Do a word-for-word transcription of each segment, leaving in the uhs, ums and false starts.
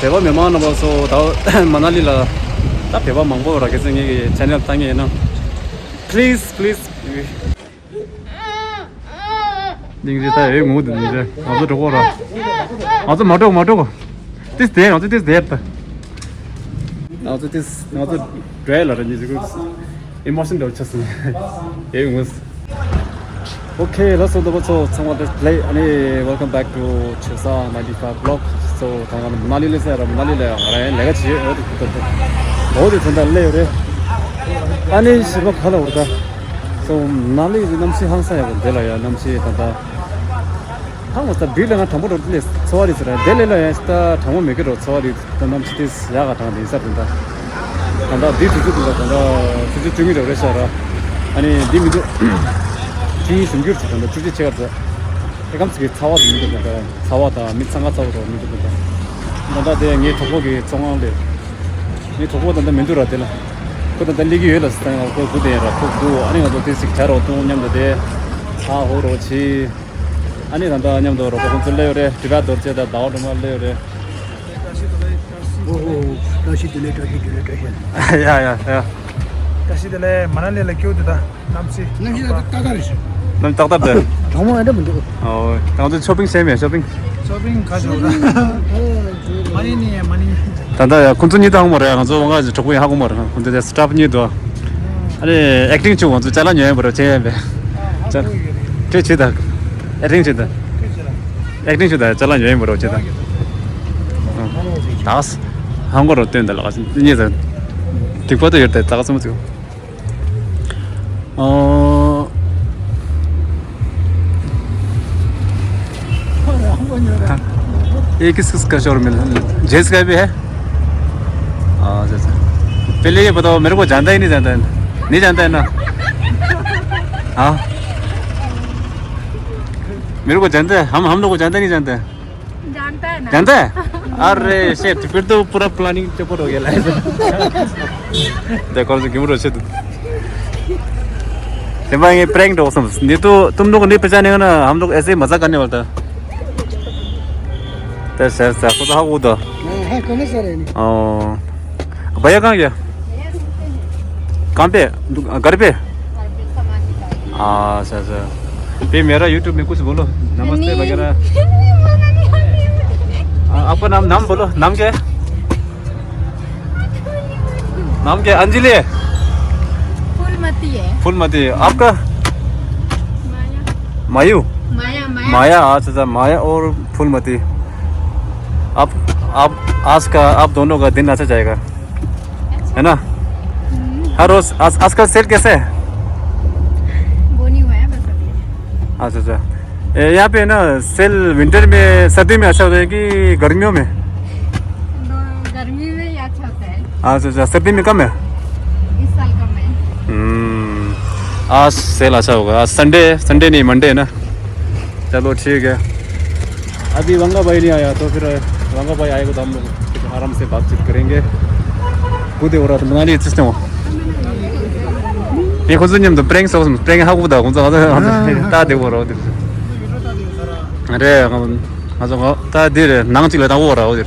བོད་པ་མི་མང་རྣམ་པ་ཚོ་ད་མ་ན་ལི་ལ་ད་བོད་པ་མང་པོ་ར་གལ་སྲིད་ངེད་ཀྱི་ཆེ་ནལ་ལྟ་མཁན་ཡིན་ན། Please, please. སྙིང་རྗེ་ད་ཡོད་ངུ་འདུག་སྙིང་རྗེ། ང་ཚོ་འགྲོ་གོ་ར། ང་ཚོ་མ་འགྲོ་མ་འགྲོ། ཏིས་དེ་ང་ཚོ་ཏིས་དེ་ད། ང་ཚོ་ཏིས་ང་ཚོ་འགྲོ་ཡ་ལ་ར་ཉི་ཟིག་ཨི་མོ་ཤན་འདྲ་ཆགས་སོང་། ཡོད་ངུ། Okay, let's go. ཚང་མ་ལ་ཨ་ནི་welcome back to Chesa ninety-five vlog. So ད་ང་མ་ན་ལི་ལ་སླེབས་ཡོད་ར། མ་ན་ལི་ལ་ཡང་ང་རང་ལས་ཀ་བྱེད་ཡོད་འདུག་ད། འོ་དེ་ད་ལྟ་སླེབས་ཡོད་རེད། ཨ་ནི་ཞིག་པ་ག་ལ་འོར་ད། So མ་ན་ལི་གནམ་གཤིས་ཧང་སང་ཡག་པོ་འདུག་ལ་ཡ། གནམ་གཤིས་ད་ལྟ་ཧང་མ་ས་བིལ་ལ་ང་དྲང་པོ་འགྲོ་དུས་ཚོར་བ་རེད་ཟེར་ར། དེ་ལས་ལ་ཡང་ད་དྲང་པོ་མེད་ཀི་འགྲོ་ཚོར་བ་རེད། ད་གནམ་གཤིས་དེ་ཡག་ག་དྲང་དེ་ཡིན་ས་རེད་ད། ད་ལྟ་འདི་དུས་ཚོད་འདི་ལ་ད་ལྟ་ཆུ་ཚོད་བཅུ་གཉིས་འགྲོ་རེད་ཤག་ར། ཨ་ནི་འདི་མི་འདུག་བཅུ་གཉིས་ཞུམ་གྱུར་ཅིག་ད་ལྟ་བཅུ་གཅིག་ཕྱེད་ཀ་རེད། ཧེ་གམ་ཚིག་གི་ཚ་བ་དེ་མི་འདུག་ད་ལྟ། ཚ་བ་དང་མི་འཚང་ཁ་ཚ་བོ་འགྲོ་མི་འདུག་ད་ལྟ། ད་ལྟ་དེ་ངའི་གྲོགས་པོ་གི་བཙོན་ཁང་ལས། ངའི་གྲོགས་པོ་ད་ལྟ་མི་འདུག་ར་དེ་ལ། ཁོ་ད་ལྟ་སླེབས་ཀྱི་ཡོད་ལ་ཟེར་ད་ཁོ་སྒུག་བསྡད་ཡིན་ར། ཁོ་སྒུག་ཨ་ནི་ང་ཚོ་དེ་ཚིག་བྱ་རོགས་གཏོང་མཉམ་དུ་དེ་ཧ་ཧོ་རོགས་བྱེད། ཨ་ནི་ད་ལྟ་མཉམ་དུ་རོགས་པ་ཁོང་ཚོ་སླེབས་ཡོད་རེད། དྲི་བ་རྡོ་རྗེ་དང་ཟླ་བ་སྒྲོལ་མ་སླེབས་ཡོད་རེད། ཨོ་ཨོ། བཀྲ་ཤིས་བདེ་ལེགས། བཀྲ་ཤིས་བདེ་ལེགས། བཀྲ་ཤིས་བདེ་ལེགས། ཡ་ཡ་ཡ། བཀྲ་ཤིས་བདེ་ལེགས། མ་ན་ལི་ལ་སྐྱོད་དུས་ད་གནམ་གཤིས། གནམ་གཤིས་ད་ཏག་ཏག་རེད། གནམ་ཏག་ཏག་རེད། གྲང་མོ་ཨེ་འདྲ་མི་འདུག་ཨོ། ང་ཚོ་ཤོ་པིང་བྱས་མེད། ཤོ་པིང་། ཤོ་པིང་ག་ཞོ་ད། མ་ནི་ནི་མ་ནི། ད་ལྟ་ཡ་ཁོང་ཚོ་གཉིས་དང་མ་རེད། ང་ཚོ་ང་གྲོགས་པོ་ཡིན་ཧ་གོ་མ་རེད། ཁོང་ཚོ་དེ་སི་ཊཕ་གཉིས་འདུག་ཨ་ནི་ཨེག་ཊིང་བྱུང་། ང་ཚོ་ཅ་ལག་ཉོས་ཡིན་པ་རེད། བྱས་ཡིན་པས། ཅ་ལག་ཁྲེ་བྱེད་ད། ཨེག་ཊིང་བྱེད་ད། ཨེག་ཊིང་བྱེད་ད། ཅ་ལག་ཉོས་ཡིན་པ་རེད། བྱེད་ད། ད་ཧང་གོ་རོ་སྟོན་ད་ལགས་གཉིས་ད། སྡིག་པ་ད་ཡོད་ད། ད་ག་ཚོད་མ་ཚིག་ཨོ། ये किस किस का शोरूम है? जेंट्स का भी है? अच्छा, अच्छा। पहले ये बताओ, मेरे को जानता ही नहीं जानता है। नहीं जानता है ना? हाँ? मेरे को जानता है? हम, हम लोग को जानता ही नहीं जानता है। जानता है ना? जानता है? अरे शिट, फिर तो पूरा प्लानिंग चौपट हो गया लाइफ। देखो, क्यों रोचे तू? ये भाई, ये प्रैंक दोस्त हम। नहीं तो तुम लोग को नहीं पहचानेगा ना, हम लोग ऐसे ही मजाक करने वाला था। तो सर, सर, को तो हाँ, वो तो। हाँ, हाँ, कौन है सर, ये नहीं? ओ, भैया कहाँ गया? कहाँ पे? दु-, घर पे? अच्छा, अच्छा। फिर मेरा YouTube में कुछ बोलो, नमस्ते नहीं। वगैरह। नहीं, बोला नहीं, नहीं। आ, आपका नाम, नाम बोलो, नाम क्या है? नाम क्या है? अंजलि है? फूलमती है। फूलमती। आपका? माया। मायू? माया, माया। माया, अच्छा, अच्छा, माया और फूलमती। आप, आप, आज का, आप दोनों का दिन अच्छा जाएगा, है ना? हम्म। हर रोज, आज, आज का सेल कैसे है? बोनी हुआ है बस अभी। अच्छा, अच्छा। ए, यहाँ पे ना सेल विंटर में, सर्दी में अच्छा होता है कि गर्मियों में? दो, गर्मी में ही अच्छा होता है। अच्छा, अच्छा, सर्दी में कम है? इस साल कम है। हम्म, आज सेल अच्छा होगा। आज संडे है, संडे नहीं, मंडे है ना। चलो ठीक है, अभी वंगा भाई नहीं आया तो फिर वंगा भाई आएगा तो हम लोग फिर आराम से बातचीत करेंगे। कुदे हो रहा था मनाली सिस्टम हो। ये खुद से नियम तो प्रैंक सो प्रैंक हाँ कुदा कौन सा हाँ, हाँ। ता दे हो रहा हो। अरे हम आज हम ता दे रे नांग चिल्ला ता हो रहा हो दे।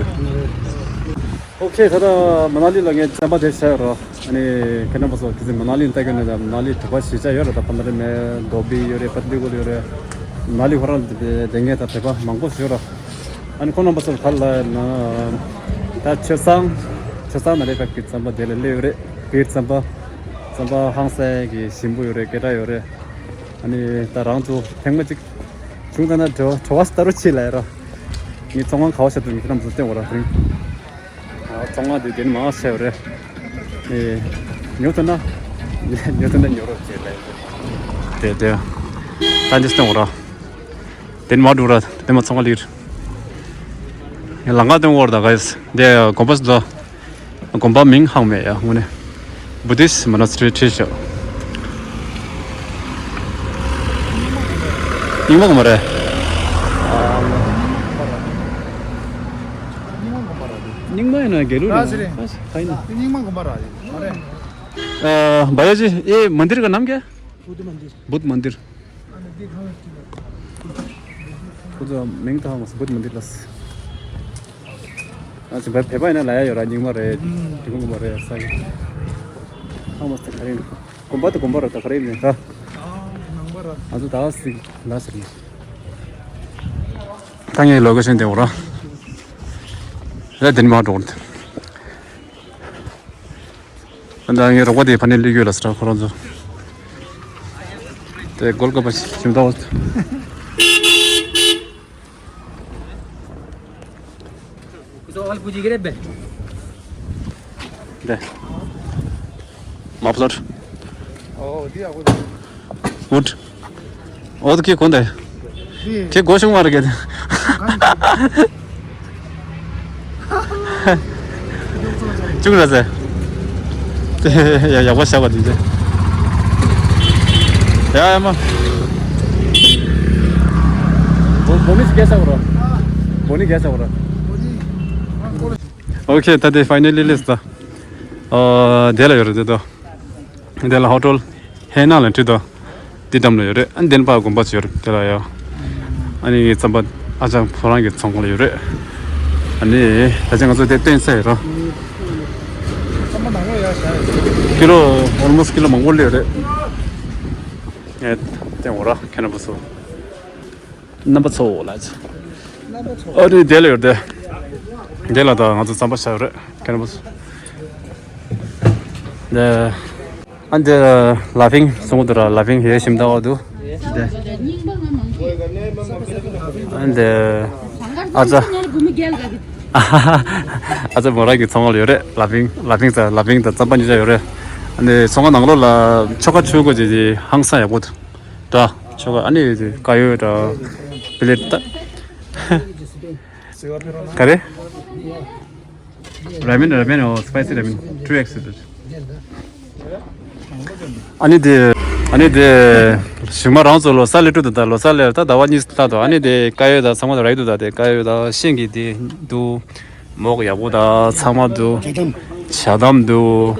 Okay, ད་ལྟ་མ་ན་ལི་ལ་ངས་རྩམ་པ་དེ་བྱས་རོ། ཨ་ནི་ཁྱེད་རྣམ་པ་ཚོ་གལ་སྲིད་མ་ན་ལི་ལྟ་གི་ན་ད་མ་ན་ལི་དྲེག་པ་ཞེ་དྲག་ཡོད་རེད། ད་པན་དྲ་མེ་དོ་བི་ཡོད་རེད། པ་ཏི་ལི་གུལ་ཡོད་རེད། མ་ན་ལི་ཁོ་རང་དེ་དེ་ངས་ད་དྲེག་པ་མང་པོ་ཞིག་ཡོད་རེད། ཨ་ནི་ཁོང་རྣམ་པ་ཚོར་ག་ལ་ན་ད་ཆོས་བཟང་ཆོས་བཟང་ན་རེད། པ་གི་རྩམ་པ་དེ་ལ་སླེབས་ཡོད་རེད། པིར་རྩམ་པ་རྩམ་པ་ཧང་སང་གི་ཞིམ་པོ་ཡོད་རེད། སྐད་གྲགས་ཡོད་རེད། ཨ་ནི་ད་རང་ཚོ་ཐེངས་མ་གཅིག་བྱུང་ད་ན་བྲོ་བྲོ་བ་ལྟ་རུ་ཆེ་ལ་ཡ་ར། ངའི་ཚོང་ཁང་ག་བ་ཤར་དུ་ངའི་ཁྱེད་རྣམ་ཚོ་བསྟན་འོ་ར་དེ་རིང་། ཨ་ཚོང་ཁང་དེ་དེ་ནི་མང་ཆེ་བ་རེད། ཨེ། ཉོ་ཐུབ་ན། ཉོ་ཐུབ་ན་ཉོ་རོགས་བྱེད་ལ། དེ་དེ། ད་འདི་བསྟན་འོ་ར། དེ་ནི་མ་འགྲོ་ར་དེ་མ་ཚོང་ཁང་ལིར། ངའི་ལང་ཀ་བསྟན་འོ་ར་ད་ག་ཡིས་དེ་དགོན་པ་སུ་ཚོ། དགོན་པ་མིང་ཧང་མེད་ཡ་དངོས་གནས། Buddhist monastery བྲིས་ཤག་རྙིང་མ་གོ་མ་རེད། རྙིང་མ་ཡིན་ན་དགེ་ལུགས་རེད། ར་ཟེར་རེད། ད་ཡིན་ན། རྙིང་མ་གོ་མ་རེད། མ་རེད། ཨ། भैया जी, ये मंदिर का नाम क्या है? बुद्ध मंदिर। बुद्ध मंदिर। ཁོ་ཚོ་མིང་ད་ཧང་མ་སོང་། བུད་མ་འདི་ལ། ང་ཚོ་བོད་པ་ཡིན་ན་ལ་ཡ་ཡོད་ར། རྙིང་མ་རེད། དེ་གུང་གུང་མ་རེད་ས་ཡིན། ཧ་མ་སི་ཏི་ག་རེ་ཡིན། དགོན་པ་དང་དགོན་པ་ར་ད་ག་རེ་ཡིན་ར། ང་ཚོ་ད་སི་ལ་སི་རེད། ད་ངའི་ལོ་ཀེ་ཤན་དེ་འོ་ར། ར་དེ་ནི་མ་འགྲོ་ར། ད་ངའི་རོགས་པ་དེ་ཕ་ནས་སླེབས་ཡོད་ལ་སི་ར་ཁོ་རང་ཚོ། དེ་གོལ་ཀ་པ་ཞིམ་ཏོག་དེ། མ་ཕློར། ཨོ་དེ་ཡག་པོ་འདུག་ཨོ་དེ་ཁྱེད་གོན་དེ། དེ་ཁྱེད་གོ་བྱུང་བ་རེད་ག་དེ། ཅུང་ར་ཟེ། ཡ་ཡག་པོ་བཞག་པ་དེ་ཚེ། ཡ་ཡ་མ། བོ་བོ་ནི་སྐད་ཆ་བོ་ར། བོ་ནི་སྐད་ཆ་བོ་ར། ཨོ་ཁེ། ད་དེ་ཕའི་ནལ་ལི་ལེས་ད། ཨ་དེ་ལ་ཡོད་རེད་དེ་དོ། དེ་ལ་ཧོ་ཊེལ་ཧེ་ན་ལ་འཁྲིད་དོ། དེ་འགྲམ་ལ་ཡོད་རེད། ཨ་ནི་དེ་ནས་ཕར་དགོན་པ་ཅིག་ཡོད་རེད། དེ་ལ་ཡ། ཨ་ནི་རྩམ་པ་ཨ་ཅག་ཁོ་རང་གི་ཚོང་ཁང་ལ་ཡོད་རེད། ཨ་ནི་ད་ཆ་ང་ཚོ་དེ་བསྟན་ས་ཡོད་ར། ཀི་ལོ། ཨོལ་མོ་སི་ཊི་ཀི་ལོ་མང་པོ་སླེབས་ཡོད་རེད། ངས་བསྟན་འོ་ར་ཁེ་ན་པོ་སོ། རྣམ་པ་ཚོ་ལ། ཨ་རི་དེ་ལ་ཡོད་དེ། དེ་ལ་ད་ང་ཚོ་རྩམ་པ་ཤ་ཡོད་རེད། ཁེ་ན་པོ་སོ། དེ། ཨ་འདི་ལ་ཕིང་སོང་དུ་ར། ལ་ཕིང་ཧེ་ཞིམ་ད་འོ་དུ། དེ། ཨ་འདི། ཨ་ཙ། ཨ་ཙ་མོ་རང་གི་ཚོང་ཁང་ལ་ཡོད་རེད། ལ་ཕིང་ལ་ཕིང་ཙ་ལ་ཕིང་ད་རྩམ་པ་ཉོ་ཆ་ཡོད་རེད། ཨ་འདི་ཚོང་ཁང་ནང་ལོགས་ལ་ཆོ་ག་ཆོས་གོ་ཅེ་ཅེ་ཧང་སང་ཡག་པོ་འདུག་འདྲ། ཆོ་ག་ཨ་ནི་དཀར་ཡོལ་འདྲ། བི་ལེ་ཊི་ད། ག་རེ། ར་མེན་ར་མེན། ཨོ་སི་པའི་སི་ར་མེན། ཊུ་ཨེག་སི་དེ། ཨ་ནི་དེ། ཨ་ནི་དེ། ཞིང་མ་རང་ཚོ་ལོ་གསར་སླེབས་འགྲོ་འདུག་ད་ལོ་གསར་སླེབས་ད་ཟླ་བ་གཉིས་ལྷག་འདུག་ཨ་ནི་དེ་དཀར་ཡོལ་ད་ཚང་མ་རག་འདུག་ད་དེ་དཀར་ཡོལ་ད་ཤིང་གི་དེ་འདུག་མོག་ཡག་པོ་དང་ཚང་མ་འདུག་ཇ་དམ། ཇ་དམ་འདུག་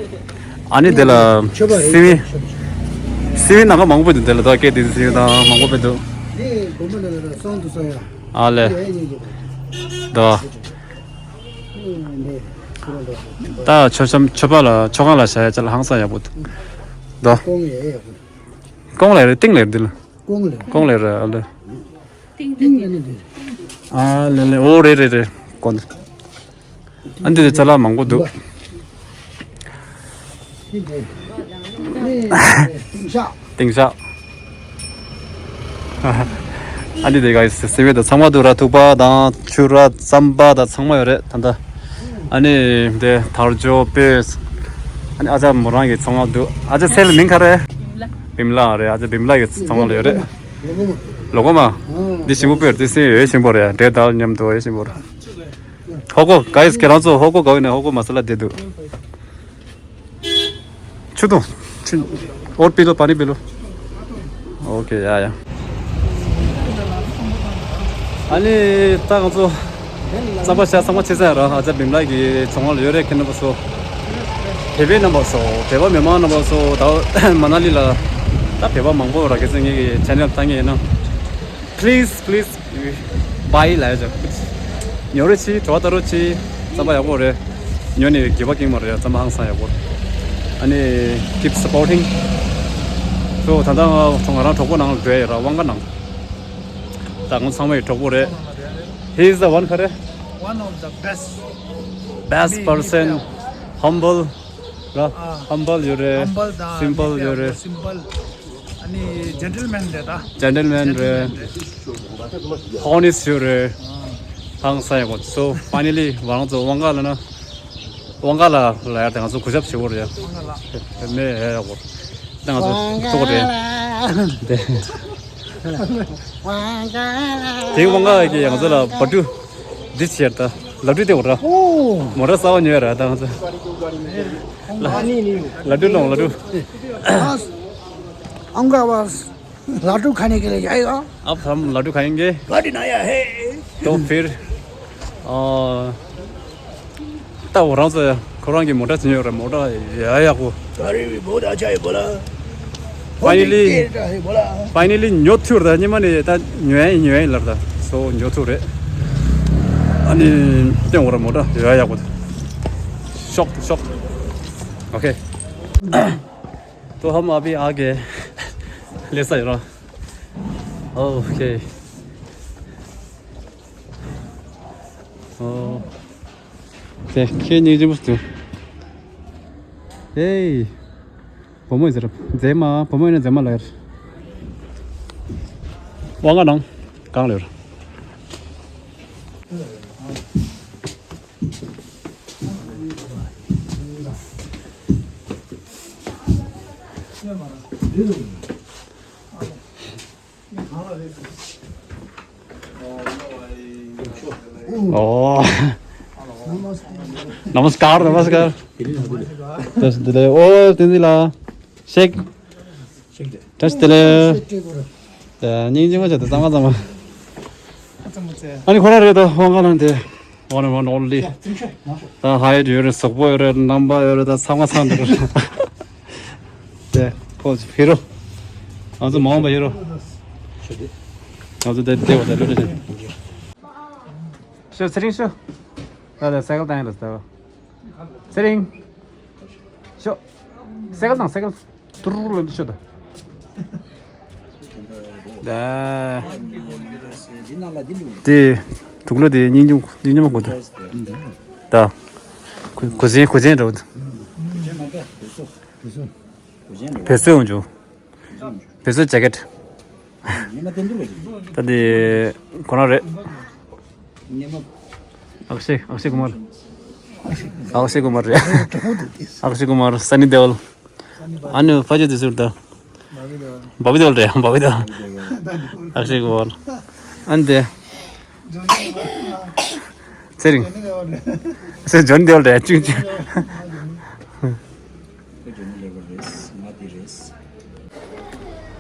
ཨ་ནི་དེ་ལ། མཆོད་པ་རེད། སེམས་སེམས་ནང་ག་མང་པོ་འདུག་དེ་ལ་ད་སྐད་དེ་སེམས་དང་མང་པོ་འདུག་དེ་དགོན་པ་ནང་ལ་སང་དུ་སང་ཡ། ཨ་ལེ། ཡ་ཡ་ཡ། ད། ད་མཆོད་བཤམས་མཆོད་པ་ལ་མཆོད་ཁང་ལ་བཞག་ཡ་ཅ་ལག་ཧང་སང་ཡག་པོ་འདུག་ད། ཀོང་ཡ་ཡ་ཡག་པོ། ཀོང་ལ་རེད། ཏིང་ལ་རེད་འདི་ལ། ཀོང་ལ། ཀོང་ལ་རེད་ཨ་ལེ། ཏིང་ལ་ནི་འདི། ཨ་ལེ་ལེ། ཨོ་རེད་རེད་རེད། ཀོང་། ཨ་འདི་ལ་ཅ་ལག་མང་པོ་འདུག་ཏིང་འདི། ཏིང་ཤག་ཏིང་ཤག་ཨ་འདི་དེ་ག་སེ་བེད་དང་ཚང་མ་འདུག་ར། ཐུག་པ་དང་ཆུ་ར་རྩམ་པ་དང་ཚང་མ་ཡོད་རེད་ད་ལྟ། ཨ་ནི་དེ་དར་ལྕོག་པེ། ཨ་ནི་ཨ་ཅག་མོ་རང་གི་ཚོང་ཁང་འདུག་ཨ་ཅག་སེ་ལ་མིང་ག་རེ། བིམ་ལ་རེད། ཨ་ཅག་བིམ་ལ་གི་ཚོང་ཁང་ལ་ཡོད་རེད། ལོ་གོ་མ། འདི་ཞིམ་པོ་དཔེར་འདི་སེ་ཡོད་ཞིམ་པོ་རེད། འབྲས་དང་མཉམ་དུ་ཡོད་ཞིམ་པོ་རེད། ཧོ་ཀོ་ག་ཡིས་ཁྱེད་རང་ཚོ་ཧོ་ཀོ་ག་བས་ནས་ཧོ་ཀོ་མ་ས་ལ་བསྡད་འདུག་ཆུ་དུང་། ཆུ། ཨོར་པི་ལོ་པ་ནི་པི་ལོ། ཨོ་ཀེ་ཡ་ཡ། ཨ་ནི་ད་ང་ཚོ་རྩམ་པ་ཤ་ཚང་མ་ཆེ་ས་ཡ་ར། ཨ་ཅག་བིམ་ལ་གི་ཚོང་ཁང་ལ་ཡོད་རེད། ཁྱེད་རྣམ་པ་ཚོ། བོད་པའི་རྣམ་པ་ཚོ། བོད་པ་མི་མང་རྣམ་པ་ཚོ། ད་མ་ན་ལི་ལ་ད་བོད་པ་མང་པོ་ར། ཁྱེད་ཚོ་ངེད་ཀྱི་ཆེ་ནལ་ལྟ་མཁན་ཡིན་ན། Please, please, buy ལ་ཡ་ཅག་ཉོ་རོགས་བྱེད། གྲོགས་ལྟ་རོགས་བྱེད། རྩམ་པ་ཡག་པོ་རེད། ཉོ་ནས་དགེ་བ་སྐྱིད་མ་རེད། རྩམ་པ་ཧང་སང་ཡག་པོ་རེད། ཨ་ནི་keep supporting. So ད་ལྟ་ང་ང་རང་གྲོགས་པོ་ནང་ལ་འགྲོ་ཡ་ཡོད་ར། དབང་ག་ནང་། ད་ང་ཚང་མ་ཡི་གྲོགས་པོ་རེད། He is the one ག་རེ། One of the best. Best person. Humble ར། Humble ཡོད་རེད། Humble དང་simple ཡོད་རེད། Simple། ཨ་ནི་gentleman རེད་ད། Gentleman རེད། Honest ཡོད་རེད། ཧང་སང་ཡག་པོ། So finally ང་རང་ཚོ་དབང་ག་ལ་ན། དབང་ག་ལ་ལ་ཡར་དེ་ང་ཚོ་གུས་ཞབས་བྱེད་དགོས་རེད། དབང་ག་ལ། མེ་ཡ་ཡག་པོ། ད་ང་ཚོ་ཐུག་རེད། དེ། དེའི་དབང་ག་གི་ང་ཚོ་ལ་བ་ཏུ་འདི་ཆེར་ད་ལ་ཏུ་དེ་འོ་ར། མོ་ར་ས་བ་ཉོས་ར་ད་ང་ཚོ། ལ་ཏུ་ལོང་ལ་ཏུ། अंगावास लाडू खाने के लिए जाएगा। अब हम लड्डू खाएंगे। गाड़ी नया है। तो फिर अ, ད་འོ་རང་ཚོ་ཁོ་རང་གི་མོ་ཊ་ཟིན་ཡོད་རེད། མོ་ཊ་ཡ་ཡག་པོ། गाड़ी भी बहुत अच्छा है बोला। Finally, Finally ཉོ་ཐུབ་རེད། ཉི་མ་ནས་ད་ཉོ་ཡ་ཉོ་ཡ་ལར་ད། So ཉོ་ཐུབ་རེད། ཨ་ནི་སྟོན་འོ་ར་མོ་ཊ་ཡོད་ཡག་པོ། ཤོག་ཤོག་ཨོ་ཁེ། ཏོ་ཧམ་ཨ་བི་ཨ་གེ་ལེ་ས་ཡོད་ར། ཨོ་ཁེ། ཨོ། དེ་ཁྱེད་གཉིས་ཅི་མོ་ཟེར། ཨེ། བུ་མོ་ཟེར། མཛེས་མ། བུ་མོ་ཡིན་ན་མཛེས་མ་ལ་ཡར། དབང་ག་ནང་གང་ལ་ཡོད། ཨོ། नमस्कार नमस्कार। ཏེས་དེ་ལས་ཨོ་ཏེན་ཟི་ལ་ཤེག་ཏེས་དེ་ལས་ད་སྙིང་རྗེ་མ་བྱ་ད་ཚང་མ་ཚང་མ། ཨ་ནི་ཁོ་ར་རེད་ད་དབང་ག་ནང་དེ། One and only. ད་ཧའི་ཡོད་རེད། གཟུགས་པོ་ཡོད་རེད། རྣམ་པ་ཡོད་རེད། ད་ཚང་མ་ཚང་འདུག་རེད། དེ་ཕོ་ཧི་རོ། ང་ཚོ་མ་འོངས་པ་ཧི་རོ། ང་ཚོ་དེ་བདེ་བ་དེ་ལོས་རེད། ཤོ་ཚེ་རིང་ཤོ། ད་ད་སའི་ཀལ་བཏང་ཡིན་ལ་ད། ཚེ་རིང་། ཤོ། སའི་ཀལ་བཏང་སའི་ཀལ། ཏུར་ལ་འདི་ཤོད་ད། དེ་དུག་ལོ་དེ་སྙིང་རྗེ་སྙིང་རྗེ་མ་གོ་ད། ད། གུ་གུ་ཟིན་གུ་ཟིན་འགྲོ། བེ་སོ་འོང་བྱུང་། བེ་སོ་ཇེ་ཀེད། ད་དེ་ཁོ་རང་རེད། ཨག་ཤེ་ཨག་ཤེ་ཀུ་མར། ཨག་ཤེ་ཀུ་མར་རེད། ཨག་ཤེ་ཀུ་མར། སན་ནི་དེ་ཨོལ། ཨ་ནི་ཕ་ཇོ་དེ་ཟུར་ད། བ་བི་དེ་ཨོལ་རེད། བ་བི་དེ་ཨོལ། ཨག་ཤེ་ཀུ་མར། ཨ་ནི་དེ། ཚེ་རིང་། སེ་ཇོན་དེ་ཨོལ་རེད་ཅུང་ཅུང་།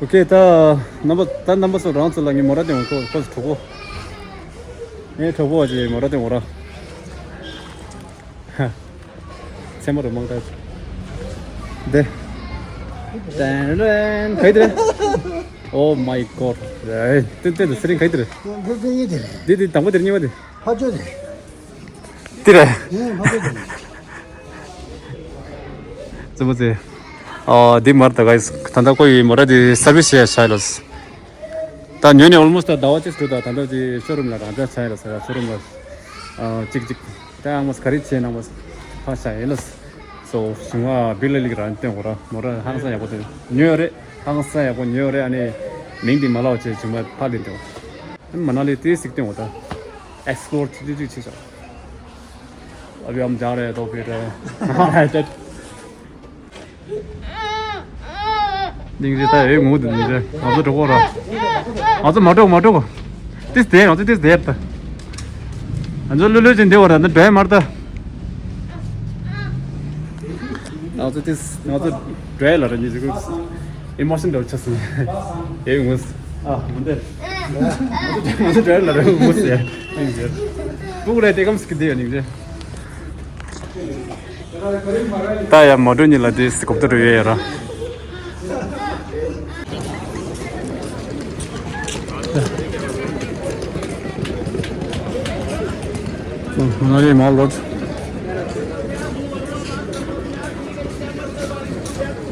ཨོ་ཁེ། ད་རྣམ་པ་ད་རྣམ་པ་ཚོ་རང་ཚོ་ལ་ངའི་མོ་ར་སྟོན་འོང་། ཁོ་ཁོ་ཚོ་གྲོགས་པོ། ངའི་གྲོགས་པོ་བ་ཅིག་མོ་ར་སྟོན་འོང་ར། ཚེ་མོ་རུ་མང་ད། དེ། ཏན་རན། ག་ཡི་དེ་རེད། Oh my god. ཨེ། ཏན་ཏན་དུ་ཚེ་རིང་ག་ཡི་དེ་རེད། འདི་འདི་དང་པོ་དེ་རེད། གཉིས་པ་དེ། ཕ་ཇོ་དེ། དེ་རེད། ཨེ་ཕ་ཇོ་དེ། ཙི་མོ་ཙི། ཨ་འདི་མར་ད་ག་ཡི་ད་ད་ཁོ་ཡི་མོ་ར་དེ་སར་བི་སི་བྱས་བྱས་ལོས། ད་ཉོས་ནས་ཨོལ་མོ་སི་ད་ཟླ་བ་གཅིག་འགྲོ། ད་ད་ལྟ་དེ་ཤོ་རུམ་ལ་རང་འཇགས་ཆགས་ཡོད་ལ་ཟེར། ཤོ་རུམ་ལ་ཨ་གཅིག་གཅིག་ད་ཨ་མོ་སི་ག་རེ་བྱས་ན་མོ་སི་ཕ་ཤ་ཡིན་ལ་སོ་ཞུང་ཨ་བི་ལ་ལིག་རང་སྟོན་གོ་ར། མོ་ར་ཧང་སང་ཡག་པོ་དེ་ཉོས་རེད། ཧང་སང་ཡག་པོ་ཉོས་རེད། ཨ་ནི་མིང་དེ་མ་ལབ་བྱས་ཞུང་ཨ་ཕ་ལིན་དེ་ཨ་ནི་མ་ན་ལི་དེ་སིག་སྟོན་གོ་ད་ཨེག་སི་པོ་ལོར་ཅིག་ཅིག་ཅིག་ཅིག་ཤོག་ཨ་བི་ཨམ་ཇག་རེད་དོ་ཕི་རེད། སྙིང་རྗེ། ད་ཨེ་ངུ་འདུག་སྙིང་རྗེ། ང་ཚོ་འགྲོ་གོ་ར། ང་ཚོ་མ་འགྲོ་མ་འགྲོ་གོ། ཏིས་དེ་ང་ཚོ་ཏིས་དེ་ད། ང་ཚོ་ལུས་ལུས་ཅན་དེ་བ་ར་ན་འགྲོ་ཡ་མར་ད། ང་ཚོ་ཏིས་ང་ཚོ་འགྲོ་ཡ་ལ་ར་ཉི་ཟིག་ཨི་མོ་ཤན་འདྲ་ཆགས་སོང་། ཨེ་ངུ། ཨ་མ་འདེ། ང་ཚོ་འགྲོ་ཡ་ལ་ར་ངུ་སེ། སྙིང་རྗེ། སྤུ་གུ་རེ་དེ་གམ་སྐྱིད་དེ་ཡ་སྙིང་རྗེ། ད་ཡ་མ་འགྲོ་ཉིད་ལ་དེ་གོབ་ཏུ་རུ་ཡོད་ཡ་ར། ང་རེ་མ་ལོད། ད་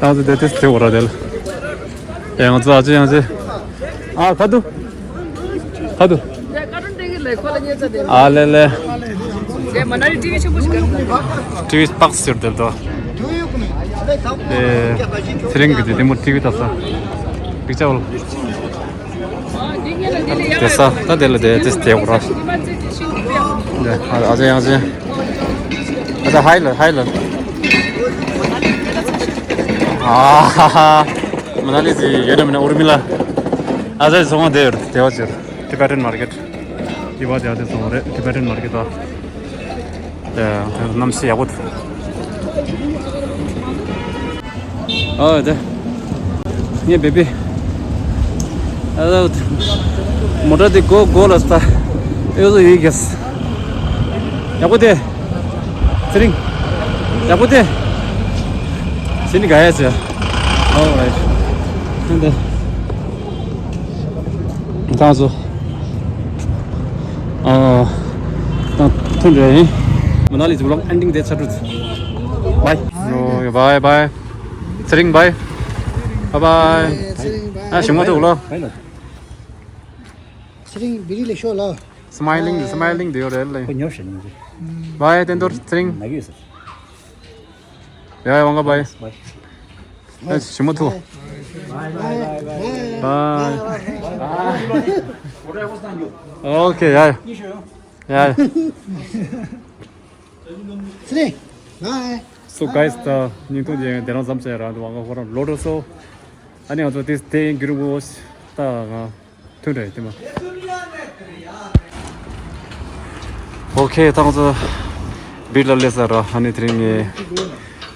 ཚོ་དེ་དེ་དེ་འོ་ར་དེ་ལ། ཡང་ཚོ་ཨ་ཅེ་ཡང་ཅེ། ཨ་ཁ་དུ། ཁ་དུ། ཨ་ལེ་ལེ། ཊི་ཝི་པག་ཟེར་དེར་དོ། ཨེ། ཚེ་རིང་གི་དེ་དེ་མོ་ཊི་ཝི་ལྟ་ས། པིག་ཅར་ཨོལ། དེ་ས་ད་དེ་ལ་དེ་དེ་དེ་འོ་ར། དེ་ཨ་ཅེ་ཡང་ཅེ། ཨ་ཅེ་ཧའི་ལ་ཧའི་ལ། ཨ་ཧ་ཧ། མ་ན་ལི་ཟི་ཡོད་ན་མིན་ན་ཨུར་མི་ལ། ཨ་ཅེ་སོང་བ་དེ་ཡོད་དེ་བ་ཅེར། Tibetan market. དེ་བ་དེ་ཨ་དེ་སོང་རེད། Tibetan market ད། ཨེ། གནམ་གཤིས་ཡག་པོ་འདུག་ཨ་དེ། ངའི་བེ་བི། ཨ་ལོ། མོ་ཊ་དེ་གོ་གོ་ལ་སྟ། ཨེ་ཟོ་ཡི་གེས། ཡག་པོ་དེ། ཚེ་རིང་། ཡག་པོ་དེ། ཟིན་ག་ཡ་ཟེར། All right. འདི། ད་ཚོ། ཨ། ད་ ཐོན་རེད། མ་ན་ལི་ཛི་བི་ལོག་ཨེན་ཌིང་དེ་ཚར་འགྲོ། བའི། ཨོ་བའི་བའི། ཚེ་རིང་བའི། བའི་བའི། ཚེ་རིང་བའི། ཨ་ཞིམ་མོ་ཐུག་ལོ། ཚེ་རིང་བི་རི་ལེ་ཤོ་ལ། སི་མའི་ལིང་སི་མའི་ལིང་དེ་ཡོད་རེད་ལེ། ཁོ་ཉོ་ཤེས་ནི་ཅི། བའི་བསྟན་རྡོར་ཚེ་རིང་། ན་གི་ཟེར། ཡ་ཡ་ཝང་ག་བའི། བའི། ཨ་ཞིམ་མོ་ཐུག་བའི། ཨོ་ཁེ་ཡ་ཡ། ཡ་ཡ། ཚེ་རིང་། བའི། སོ་གྷའི་སི། ད་ཉིན་ཐུང་དེ་དེ་རང་ཙམ་བྱས་ར་འདུག་ང་ཁོ་རང་ལོ་འགྲོ་སོ། ཨ་ནི་ང་ཚོ་དེ་དེ་ཡིན་རྒྱུ་རུ་ད་ང་ཐུན་རེད་དེ་མ། ཨོ་ཁེ། ད་ང་ཚོ་བིར་ལ་སླེབས་ས་ར། ཨ་ནི་དེ་རིང་ངས་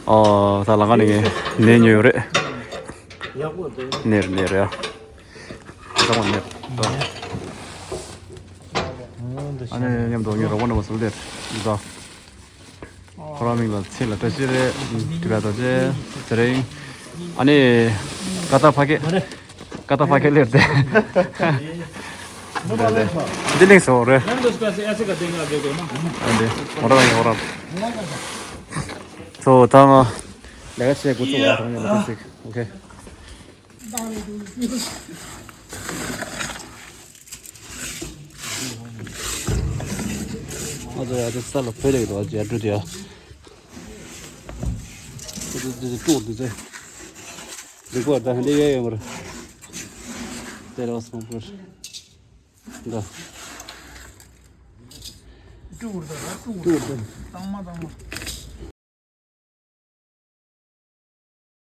ཨོ་ད་ལ་ང་ནི་ངས་ནས་ཉོས་ཡོད་རེད། ནས་རེད་ནས་རེད་ཨ། ད་ང་ནས་ཨ་ནི་མཉམ་དུ་ངའི་རོགས་པ་རྣམ་པ་ཚོ་སླེབས་འདུག་ཁོ་རང་མིང་ལ་ཚེ་ལ་བཀྲ་ཤིས་རེད། དྲི་བ་དང་བཅས་དེ་རིང་ཨ་ནི་ཀ་ཏ་ཕ་སྐད། ཀ་ཏ་ཕ་སྐད་ལེར་ཏེ། འདི་ལིང་སོ་རེད། འདི་ཧོ་ར་ཧོ་ར། སོ་ད་ང་ལས་ཀ་བྱེད་དགོས་ཚུལ་ལ་ཐང་ཡོད་པ་ཞིག་ཨོ་ཁེ། ང་ཚོ་ཡར་དེ་ས་ལ་བོད་ལེགས་འདུག་ཡར་འགྲོ་དུས་ཡ། དེ་དེ་དེ་ཀྲུག་འདི་ཚེ། འདི་ཀོ་ད་འདི་ཡོད་ཡོད་མ་རེད། དེ་རེད་བ་སོང་པར། འདི། ཀྲུག་རེད་ད་ཀྲུག་ཀྲུག་རེད། དང་མ་དང་མ།